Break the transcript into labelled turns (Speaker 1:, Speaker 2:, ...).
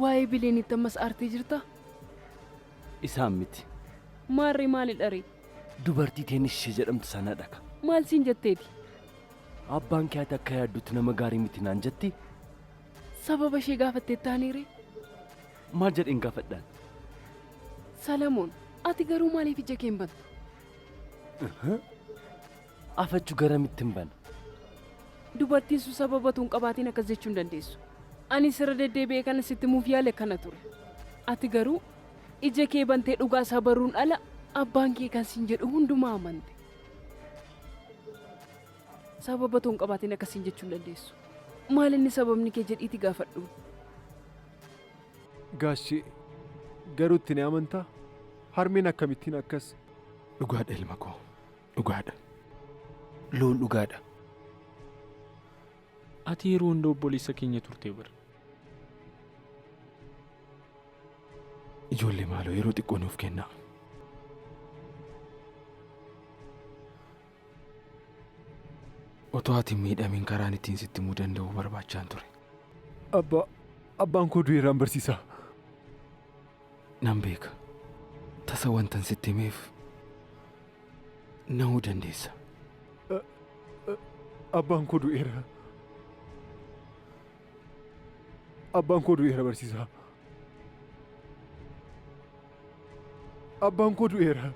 Speaker 1: Waa'ee Bileenitti ammas aartee jirtaa?
Speaker 2: Isaan miti.
Speaker 1: Maarree maalidha ree?
Speaker 2: Dubartii teenis ishee jedhamtu sanadha ka.
Speaker 1: Maal siin jetteeti?
Speaker 2: Abbaan kee ati akka yaaddutti nama gaarii miti naan jetti?
Speaker 1: Sababa ishee gaafatteettaanii ree?
Speaker 2: Maal jedheen gaafadhaan?
Speaker 1: Salamoon, ati garuu maaliif ija kee hin bantu?
Speaker 2: Afachuu garamittin bana?
Speaker 1: Dubartiin sun sababa utuu hin qabaatiin akkas jechuu hin dandeessu. Ani sirra deddeebi'ee kanan sitti himuuf yaale kana ture. Ati garuu ija kee bantee dhugaa isaa baruun ala abbaan kee kan siin jedhu hundumaa amante. Sababa utuu hin qabaatiin akkas siin jechuu hin dandeessu. Maal inni sababni kee jedhiitii gaafadhu.
Speaker 3: Gaashee, garuu itti ni amantaa? Harmeen akkamittiin akkas.
Speaker 4: Dhugaadha ilma koo. Dhugaadha. Loon dhugaadha.
Speaker 5: Ati yeroo hunda obboleessa keenya turte bar.
Speaker 4: Ijoollee maaloo yeroo xiqqoo nuuf kennaa. Otoo ati hin miidhamiin karaan ittiin sitti himuu danda'u barbaachaan ture.
Speaker 3: Abbaa, abbaan koo du'eeraan barsiisaa.
Speaker 4: Nan beeka. Tasa wantan sitti himeef na'uu dandeessa.
Speaker 3: Abbaan koo du'eera. Abbaan koo du'eera barsiisaa. Abbaan koo du'eera.